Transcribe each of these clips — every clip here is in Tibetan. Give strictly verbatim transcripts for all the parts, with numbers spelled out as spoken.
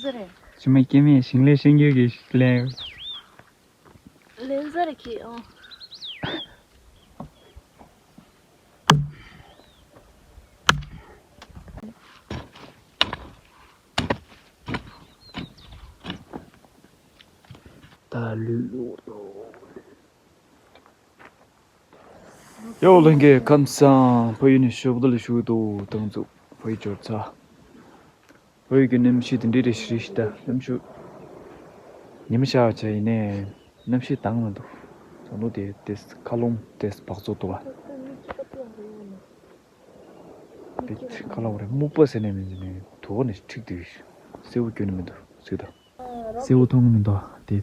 ཟེར་རེད། ཕྱི་མ་སྐྱེ་མེད་ཞིང་ལས་ཤིང་རྒྱུད་ཀྱི་ལན། ལན་ཟེར་རེད་ཁྱེད་ཨང་། ད་ལུས་ལུགས་དོ། ཡོ་ལྷན་རྒྱས་ཁམས་བཟང་། ཕ་ཡུལ་ནས་ཞབས་བརྡལ་ཞུ་འདུག་ཏང་ཙུག་ཕ་ཡུལ་འབྱོར་ཚར། ཕ་ཡུལ་གྱི་གནམ་གཤིས་དེ་འདྲ་རེ་ཞིག་རེད་ཤག་ད་གནམ་གཤིས་ཉི་མ་ཤར་བྱས་ཡིན་ནའི་གནམ་གཤིས་དྭངས་མི་འདུག་བྱང་ལུགས་དེ་དེ་མཁའ་རླུང་དེ་འབག་བཙོག་འདུག་བ། དེ་ཁ་ལ་བ་རེ་སྨུག་པ་ཟེར་ནས་མིན་ཟེར་ནས་དུ་བ་ནས་འཁྲིགས་འདུག་སེར་པོ་སྐྱོན་ནི་མི་འདུག་ཟེར་ད། སེར་པོ་མཐོང་གི་མི་འདུག་དེ་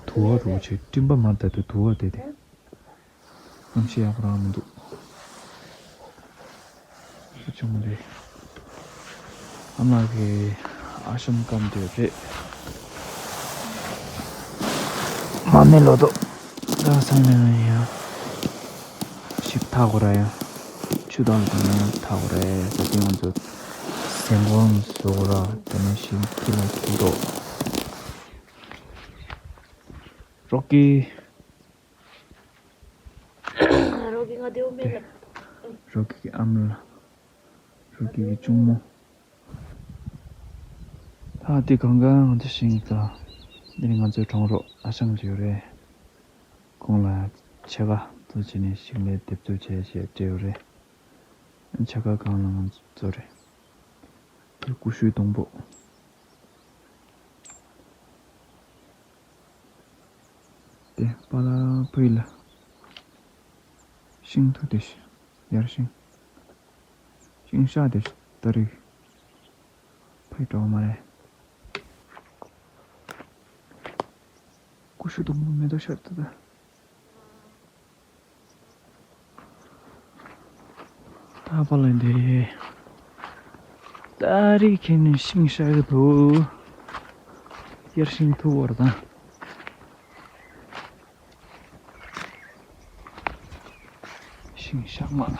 དུ་བ་རུ་ཆེ་སྤྲིན་པ་མར་ལྟ་དུས་དུ་བ་དེ་དེ། གནམ་གཤིས་ཡག་པོ་རང་མི་འདུག་ཆུང་མ་རེད། ཨ་མ་གི་ཨ་ཤམ་སྐམ་དེ་རེད། མ་ནི་ལོ་ཏོ། ད་སང་ཉིན་ཡང་ཞིབ་ཐག་གོ་ར་ཡང་ཆུ་དང་དེ་ནས་ཐག་གོ་ར་ཡ་ད་དེ་ང་ཚོ་སེང་གོང་བཟོ་གོ་ར་དེ་ནས་ཤིང་ཁྱི་ལ་ཁྱི་འགྲོ། རོགས་ཀྱི། རོགས་ཀྱི་ང་དེའུ་མེད་ལ། རོགས་ཀྱི་ཨ་མ་ལ། རོགས་ཀྱི་གཅུང་མོ། ད་དེ་གང་ག་ང་ཚོ་ཤིང་ཀ་འདི་ནི་ང་ཚོའི་གྲོང་རོགས་ཨ་ཞང་ཅིག་ཡོད་རེད། ཁོང་ལ་ཕྱེད་ཀ་ཚོ་བྱས་ནས་ཞིང་ལས་འདེབས་འཛུགས་བྱས་བྱས་སྤྲད་ཡོད་རེད། ཕྱེད་ཀ་གང་ལ་ང་ཚོ་རེད། དེ་ཀུ་ཤུའི་སྡོང་པོ། དེ་པ་ལ་པུའི་ལ། ཤིང་ཐུ་དེ་ཤི་ཡར་ཤིང་། ཤིང་ཤ་དེ་ཤི་ད་རིག་ཕའི་གྲོགས་མ་རེད། ཀུ་ཤུ་སྡོང་པོ་མེ་ཏོག་ཤར་ཏུ་ད། ད་པ་ལ་འདི། ད་རིག་ཁྱེད་ནི་ཤིང་ཤ་གི་དུ། ཡར་ཤིང་ཐུ་བར་དང་། ཤིང་ཤག་མ།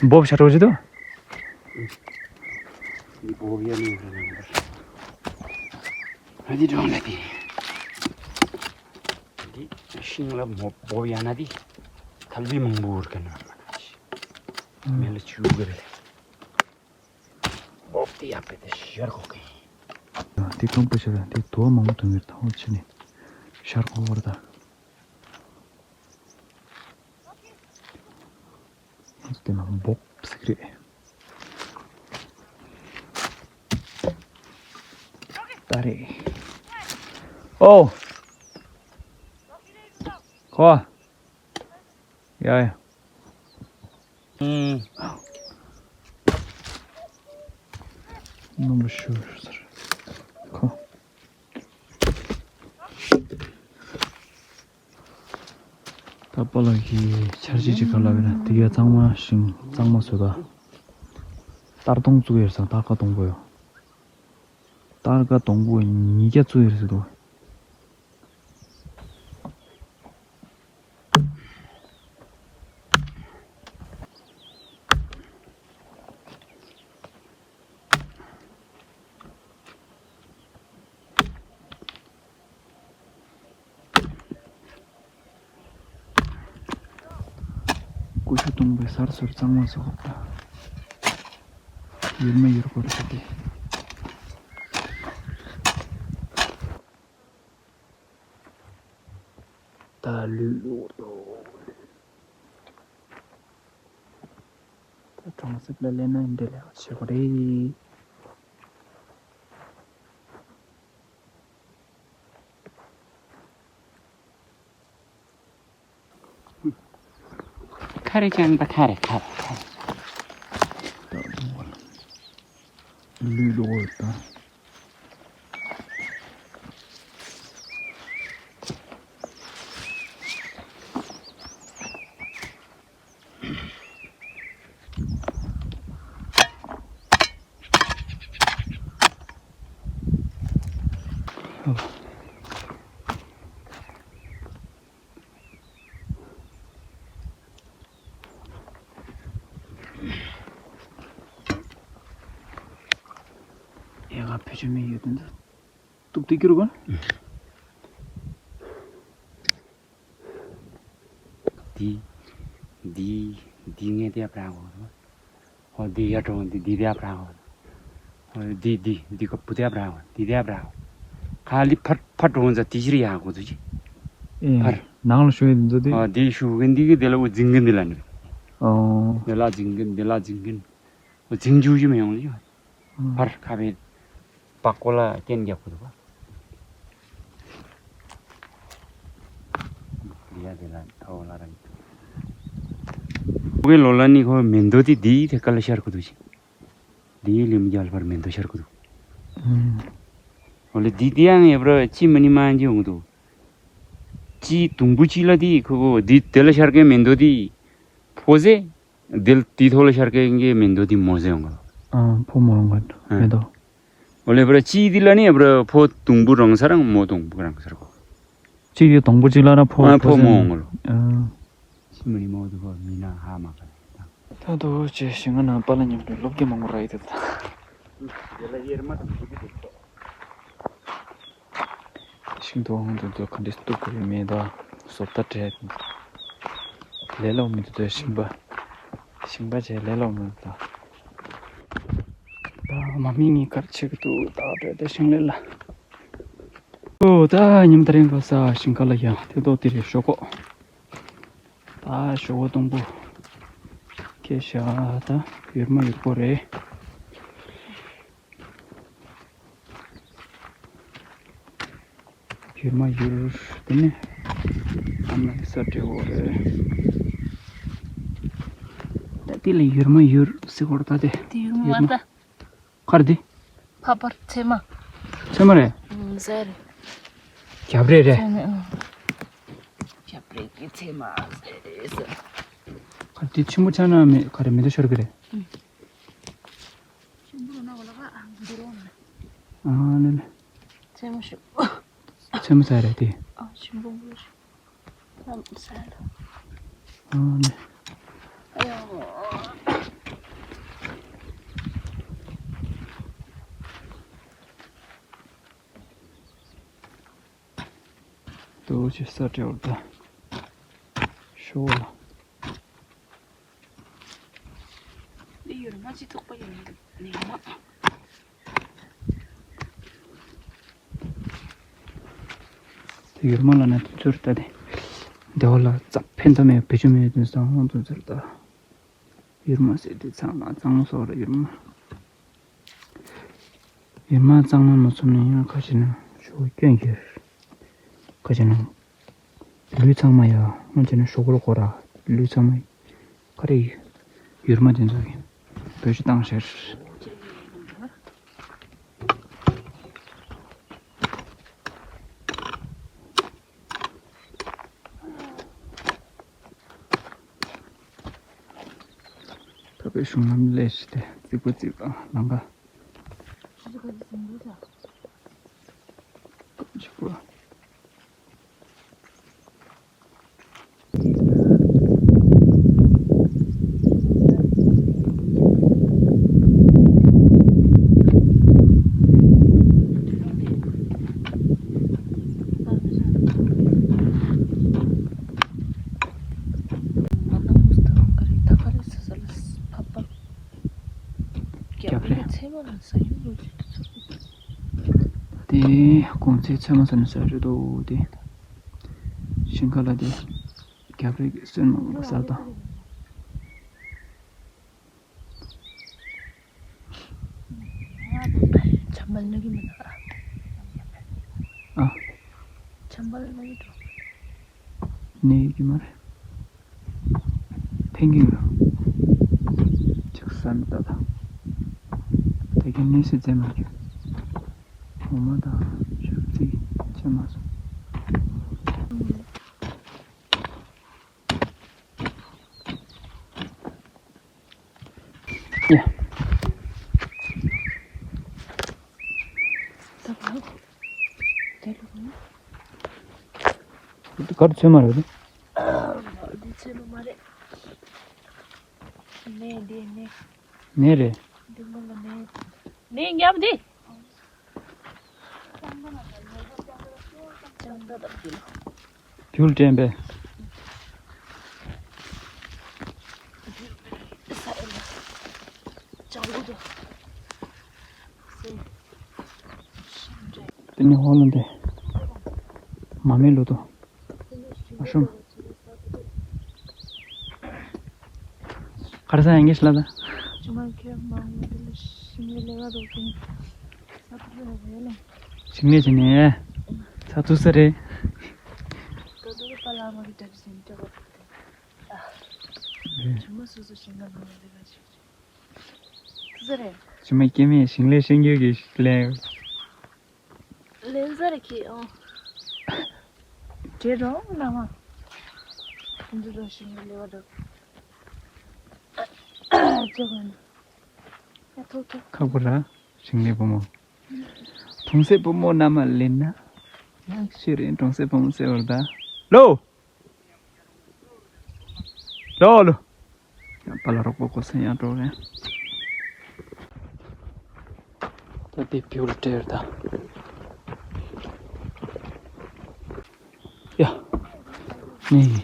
བོབ་ཤ་རོ་ཅི་དོ། འདི་བོབ་ཡ་ནི་ར་ནང་བར། ཨ་འདི་གྲོང་ལ་དེ། འདི་ཤིང་ལ་མོ་བོབ་ཡ་ན་དེ། ཐལ་བི་མང་པོ་བར་ག་ན་མ་ན་ཤི། མེ་ལ་ཆུ་ག་རེ། འོབ་དེ་ཡག་པའི་དེ་ཤར་གོ་གི། དེ་ཀམ་པོ་ཤར་དེ་དུ་བ་མང་པོ་ཐོན་གྱི་ཐང་ཆེ་ནས་ཤར་གོ་བར་ད། དེ་ནང་འབོག་ཟིག་རེད། ད་རེད། ཨོ། ཁོ། ཡ་ཡ། ཨུམ། རྣམ་པ་ཤོར་ཟེར། ཁོ། ད་པ་ལགས་ཀྱིས་འཆར་གཞི་ཅིག་ག་ལབ་ཡོད་ན་དེ་གའི་གཙང་མ་ཤིང་གཙང་མ་བཟོས་ད། སྟར་སྡོང་བཙུགས་ཡོད་ས་སྟར་ཀ་སྡོང་པོ་ཡོད། སྟར་ཀ་སྡོང་པོ་ཉིས་བརྒྱ་བཙུགས་ཡོད་ཟེར་འདུག་ཀུ་ཤུ་སྡོང་པོའི་སར་སོར་གཙང་མ་བཟོ་དགོས་པ། ཡུར་མ་ཡུར་དགོས་རེད་དེ། ད་ལུས་ལུགས་དོ། ད་གྲོང་གསེབ་ལ་སླེབས་ན་འདི་ལས་ཆེ་བ་རེད། ཁ་རེ་ཅང་ད་ཁ་རེ་ཁ་རེ་ཁ་རེ། ལུས་ལོ་ད། ང་བེད་སྤྱོད་མེད་ཡོད་དོན་དུ་གཏུབ་སྟེ་སྐྱུར་དགོས། འདི། འདི། འདི་ངས་དེ་བྲང་གོ། ཧོ་འདི་ཡ་གྲོང་འདི་འདི་དེ་བྲང་གོ། ཧོ་འདི་འདི་འདི་ག་བུ་དེ་བྲང་གོ། འདི་དེ་བྲང་གོ། ཁ་ལི་ཕར་ཕར་གྲོང་ཟ་དེ་ཕྱིར་ཡ་གོ་དུ་ཅི། ཨེ། ཕར། ནང་ལ་ཞུ་ཡི་འདུག་དེ། ཨ་འདི་ཞུ་གིན་འདི་གི་དེ་ལ་འོ་འཛིང་གིན་འདི་ལ་འདི། ཨོ། འདི་ལ་འཛིང་གིན་འདི་ལ་འཛིང་གིན། འོ་འཛིང་རྒྱུ་ཞིག་མི་ཡོང་ལ་ཡ། ཕར་ཁ་བའི་པགས་ཀོ་ལ་རྐྱེན་རྒྱབ་ཀྱི་འདུག་པ། ལི་ཡ་དེ་ལ་ཐའོ་ལ་ར་ཡིན། ཁོའི་ལོ་ལ་ནི་ཁོ་མེ་མདོ་དེ་དེའི་ཐད་ཀ་ལ་ཤར་གི་འདུག་ཅིང་། དེའི་ལི་མི་རྒྱལ་བར་མེ་མདོ་ཤར་གི་འདུག་འོ་ལེ་དེ་དེ་ཡང་ཡོད་པར་ཅི་མི་ནི་མ་འཇི་ཡོང་གི་འདུག་ཅི་དུང་བུ་ཅི་ལ་དེ་ཁོ་གོ་དེ་དེ་ལ་ཤར་གི་མེ་མདོ་དེ་ཕོ་ཟེ། དེ་དེའི་ཐོག་ལ་ཤར་གི་མེ་མདོ་དེ་མོ་ཟེ་ཡོང་གི་འདུག་ཨ་ཕོ་མོ་ཡོང་གི་འདུག་ཨ་མེ་མདོ། འོ་ལེ་བར་ཅི་དེ་ལ་ནི་བར་ཕོ་དུང་བུ་རང་ས་རང་མོ་དུང་བུ་རང་ས་ར་གོ། གཅིག་གིས་དང་པོ་གཅིག་ལ་ན་ཕོ་ཨ་ཕོ་མོ་ཟེར་འོང་ལོ། ཨ། ཤི་མ་ནི་མོ་དུ་ཁོ་མི་ན་ཧ་མ་ག་ད་དུ་ཅེ་ཤིང་ང་ན་པ་ལ་ཉམས་དུ་སློབ་དགེ་མང་པོ་ར་ཡི་དེ་ད། དེ་ལ་ཡེར་མ་དང་དུ་གི་དུ་ཤིང་དུ་འོང་དུ་དུ་ག་འདྲི་སྟུག་གི་མེ་ད་སོབ་ད་བྲེད། ལེ་ལོ་མི་དུ་དུ་ཤིང་པ། ཤིང་པ་ཅེ་ལེ་ལོ་མི་དུ་ད། ད་མ་མི་ངི་ཀར་ཆེ་གི་དུ་ད་བྲེད་དེ་ཤིང་ལེ་ལ། ཨོ་ད་ཉིམ་ད་རིང་ག་ས་ཞིང་ཁ་ལ་ཡང་དེ་ཏོ་དེ་རེ་ཤོག་གོ། ད་ཤོག་གོ་དང་པོ་ཁེ་ཤ་ད་ཡུར་མ་ཡུར་གོ་རེ། ཡུར་མ་ཡུར་དེ་ནི་ཨ་མ་ས་སྤྲེའུ་རེ། ད་དེ་ལ་ཡུར་མ་ཡུར་སི་གོ་ར་ད་དེ་དེ་ཡུར་མ་ཡུར་མ་ད། གར་དེ། ཕ་པར་ཚེ་མ། ཚེ་མ་རེད། ཨང་ཟེར། རྒྱབ་རེད་རེད། ཚེ་མ་ཨང་། རྒྱབ་རེད་ཀྱི་ཚེ་མ་ཟེར་རེད་ཟེར། གར་དེ་ཆེན་པོ་ཆགས་ན་མེད་ག་རེ་མེ་མདོ་ཤོར་གི་རེད། ཆེན་པོ་ན་བ་ལ་བ་ཨང་འདི་རོ་ན། ཨ་ནི་ནི། ཚེ་མ་ཤོ། ཚེ་མ་ཟེར་རེད་དེ། ཨ་ཆེན་པོ་མ་ཤོ། ཨ་ནི། ཏོ་ཅི་ས་སྤྲེའུ་ད་ཤོ་ལ། འདི་ཡུར་མ་ཅི་ཐོགས་པ་ཡིན་ནི་མ། དེ་ཡུར་མ་ལ་ནི་དུ་ཚུར་ལྟ་སྟེ། བདེ་བ་ལ་རྩ་ཕན་ཐོགས་མེད་བེད་སྤྱོད་མེད་དུ་སང་དུ་ཚུར་ལྟ། ཡུར་མ་ཟེར་དུས་ཚང་མ་གཙང་མ་སོགས་ལ་ཡུར་མ། ཡུར་མ་གཙང་མ་མ་ཚོམ་ན་ཡང་ཁ་ཅིག་ན་ཤོ་སྐྱོན་གྱིར། ཁ་ཅིག་ན། ལུས་ཚང་མ་ཡ་ང་ཅིག་ན་ཤོ་གོལ་གོ་ར་ལུས་ཚང་མ། ཁ་རེ་ཡུར་མ་དེ་ཚོ་གི་བེད་སྤྱོད་བཏང་ཤར། ད་པའི་གཞུང་ལམ་ལས་ཤི་སྟེ་རྩིག་པ་རྩིག་པ་ལང་ཀ། ཅི་པ། རྒྱབ་རེད། དེ་གོང་ཚད་ཚོད་མ་ཟ་ནས་ཟ་རེད་དོ་དེ། ཞིང་ཁ་ལ་དེ་རྒྱབ་རེད་ཀྱི་སོན་མ་ཟ་དང་། ཆམ་པ་ལ་གི་མི་འདུག་ཨ། ཆམ་པ་ལ་གི་འགྲོ། ནས་ཀྱི་མ་རེད། ཐེངས་ཀྱི་ཡོད། ཅིག་ས་མི་ལྟ་དང་། ད་གིན་གནས་སེ་རྫས་མ་རྒྱུ། འོ་མ་དང་ཞབས་རྩི་ཆེ་མ་སོང་། ཡ། ད་བ། དེ་ལོ་ན། གར་ཚོད་མ་རེད། འདི་ཚོད་མ་མ་རེད། ནས་འདི་ནས། ནས་རེད། འདི་མོ་ལ་ནས། ནས་ཉམས་འདི། བྱུར་དྲན་པས། དེ་ནི་ཧོ་ལོ་འདི། མ་མེ་ལུ་དོ། ཨ་ཤོམ། ཁར་ས་ཡང་གེ་ཤ་ལ་ད། ཅུ་མ་ཁེ་མང་མོ་དེ་ལ་ཤིང་ལེ་ལེ་བ་དོ་ཀིན། ས་ཐུག་ས་རེ་ལ། ཤིང་ལེ་ཅི་ནས། ས་ཐུག་ས་རེ། ད་དུ་པ་ལ་མ་གི་ཏྲ་ཤིང་ཏྲ་བ་ཐུག་ཏེ། ཨ། ཅུ་མ་སུ་སུ་ཤིང་ལ་མ་ལེ་ལེ་བ་ཤིག་ཤིག་ཐུག་ས་རེ། ཅུ་མ་སྐྱེ་མེད་ཤིང་ལེ་ཤིང་གི་གི་ལེ། ལེན་ས་རེ་ཁྱེད་ཨང་། བྲེ་རོ་ན་མ། འདི་རོ་ཤིང་ལེ་བ་རོ། ཅོ་ག་ན། ཡ་ཐོ་ཐོ། ཁག་པོ་ར། ཤིང་ལེ་བུ་མོ། གྲོང་གསེབ་བུ་མོ་རྣམས་ལེན་ན། ཡང་ཤི་རེ་གྲོང་གསེབ་བུ་མོ་ཟེར་བར་ད། ལོ། ལོ་ལོ། ཡང་པ་ལ་རོགས་པ་གོ་སེ་ཡང་འགྲོ་རེད། ད་དེ་བེའུ་ལ་སྤྲད་ཡོད་ད། ཡ། ནི།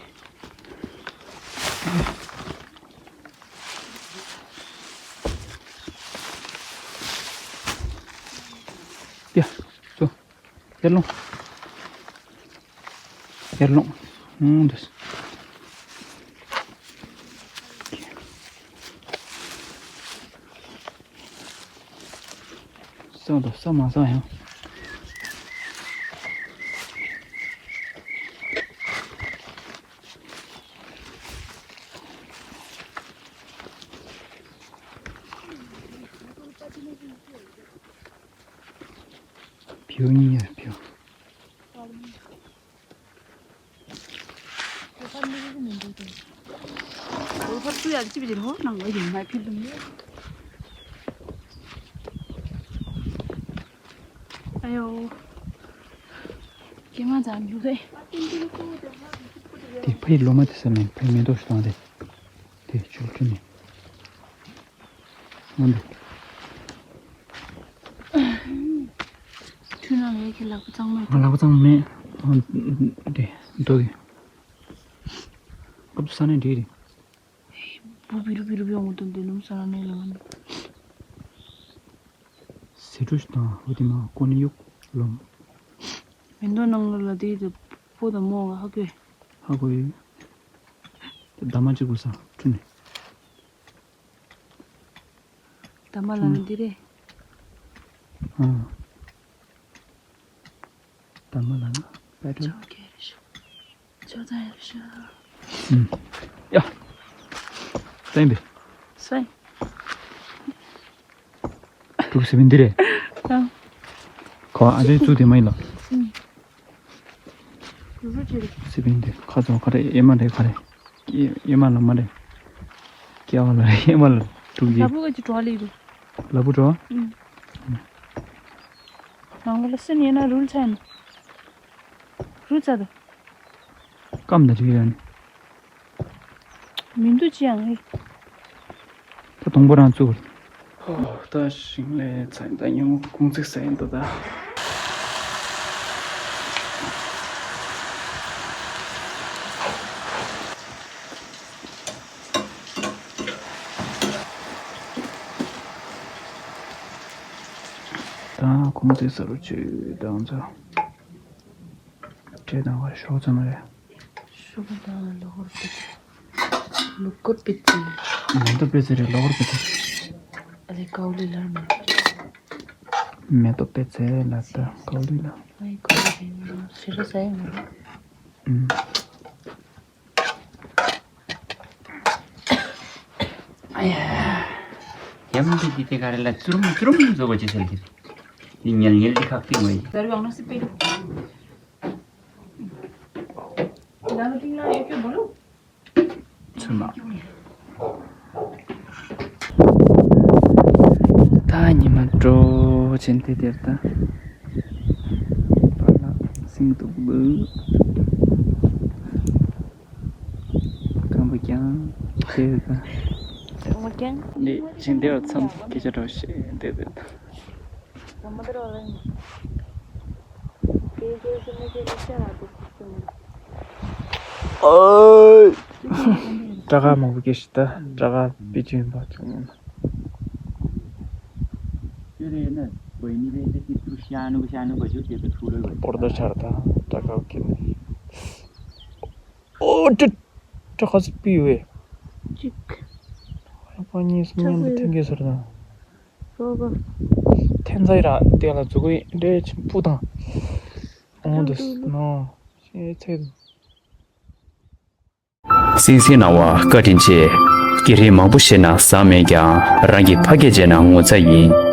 ཡ། ཚོ། ཡར་ལོངས། ཡར་ལོངས། ཨུང་། འདི། ས་དང་ས་མ་ས་ཡང་། བེའུ་གཉིས་ཡོད། བེའུ། ཨ་ཡོ། ཀྱེ་མ་ཙམ་ཡོད་རེད། དེ་ཕའི་ལོ་མ་དེ་ས་མེད་ཕའི་མེ་ཏོག་ཞིག་བཏང་སྟེ། དེ་ཆུ་ཁྲུན་ནས། འོན་ཏེ། ཁྱོད་རང་ལས་ཀྱི་ལག་པ་གཙང་མ། ང་ལག་པ་གཙང་མ་མེད། ཨ། དེ་རྡོ་གི། སྐབས་སུ་ས་ནས་འདྲིས་རེད། བུ་བི་རུ་བི་རུ་བི་འོང་དུ་འདི་ནུམ་ས་ནས་ལ་ང་ནི། ཟེ་འབྲུ་ཞིག་དང་འོ་དེ་མ་ཀོ་ནི་གཡུག་ལོམ། མེ་ཏོག་ནང་ལ་ལ་དེ་དེ་ཕོ་དང་མོ་ག་ཧ་གོ། ཧ་གོ་ཡོད། འདབ་མ་གཅིག་པུ་ས་ཁྲུ་ནས། འདབ་མ་ལ་ནི་འདི་རེད། ཨང་། འདབ་མ་ལ་ན་པད་ཕྲུག་ཅོ་ཀེ་རེ་ཤོ། ཅོ་ད་ཡ་ཤོ། ཨུམ། ཡ། སེང་དེ། སེང་། དྲུག་སེ་བན་འདི་རེད། ཨང་། ཁོ་ཨ་ཅེ་བཙུགས་དེ་མ་ཡིན་ལ། ཨུམ། སེ་བན་འདི་ཁ་ཚོ་ག་རེ་ཨེ་མ་རེད་ག་རེ། ཨེ་ཨེ་མ་ལ་མ་རེད། ཀྱ་བ་ལ་ཨེ་མ་ལ་དྲུག་ཡིན། ལ་བུ་ག་ཅི་བྲོ་ལི་རུ། ལ་བུ་བྲོ། ཨུམ། ནང་ལ་སེ་ནི་ན་རུལ་ཚན། རུལ་ཚ་དོ། སྐམ་ད་རིག་ཡོད། མི་འདུག་ཅི་ཡང་ཧེ། ད་དང་པོ་རང་བཙུགས། ཧོ། ད་ཞིང་ལས་ཚན་ད་ཉུང་ཀུང་ཚིགས་ཟ་ཡིན་ད་ད། ད་ཀུང་ཚིགས་ཟ་རུ་ཆུ་དང་ཚ། བྲེ་དང་བ་ཤོག་ཙམ་རེད། ཤོག་དང་ལོ་གོར་པེ་ཙེ། ལོ་གོར་པེ་ཙེ། མེ་ཏོག་པེ་ཙེ་རེད། ལོ་གོར་པེ་ཙེ། ཨ་ལེ་ཀའོ་ལི་ལར་མ། མེ་ཏོག་པེ་ཙེ་ལ་ད་ཀའོ་ལི་ལ། ཨ་ཡི་ཀའོ་ལི་ལ་ཤི་ར་ས་ཡི་མ་རེད། ཨུམ། ཨ་ཡ། ཡམ་འདི་འདི་དེ་ག་རེ་ལ་ཙུ་རུམ་ཙུ་རུམ་བཟོ་བ་ཅི་ཟེར་གི། འདི་ཉལ་ཉལ་འདི་ཁག་ཏིང་བ་ཡི། ད་རུང་ཨ་ནི་སི་པེ། ད་ལོ་ཏིང་ལ་ཡོད་ཀྱོ་བོ་ལོ། ཚུར་མ། ད་ཉི་མ་དྲོ་ཆེན་དེ་དེར་ད། པ་ལ་སིང་དུ་བུ། ཁམ་བུ་ཀྱང་དེ་ད། ཁམ་བུ་ཀྱང་། ནི་ཆེན་དེ་བ་མཚམས་སྐད་ཆ་འགྲོ་ཤེས་དེ་དེ་ད། ཁམ་བུ་དེ་རོ་ལ་ཡིན། དེ་རྗེས་སུ་མི་ཤེས་ན་ཤ་ལ་འདུག་ཟེར་གྱི་འདུག་ཨོའི། སྐྲ་དཀར་མང་པོ་སྐྱེས་ཤི་ད། སྐྲ་དཀར་པི་ཅུན་པ་ཚོ་ཡིན། སྤོར་ད་ཆར་ད་སྐྲ་དཀར་སྐྱེས་ནས། ཨོ་ཀྲི། སྐྲ་དཀར་ཚོ་པི་ཡོད་པས། གཅིག་ཨ་པ་གཉིས་གསུམ་མཉམ་དུ་ཐེན་གྱི་ཟེར་དང་། གྲོགས་པོ། ཐེན་ཚའི་ར་དེ་ལ་འཛུགས་ཀྱི་འདྲེ་ཆེན་པོ་དང་། ཨོང་དུ་ནོ། ཤེས་ཚད། གསན་གཟིགས་གནང་བར་བཀའ་དྲིན་ཆེ། སྐད་རིགས་མང་པོ་ཤེས་ན་བཟང་མེད་ཀྱང་རང་གི་ཕ་སྐད་བརྗེད་ན་ངོ་ཚ་ཡིན།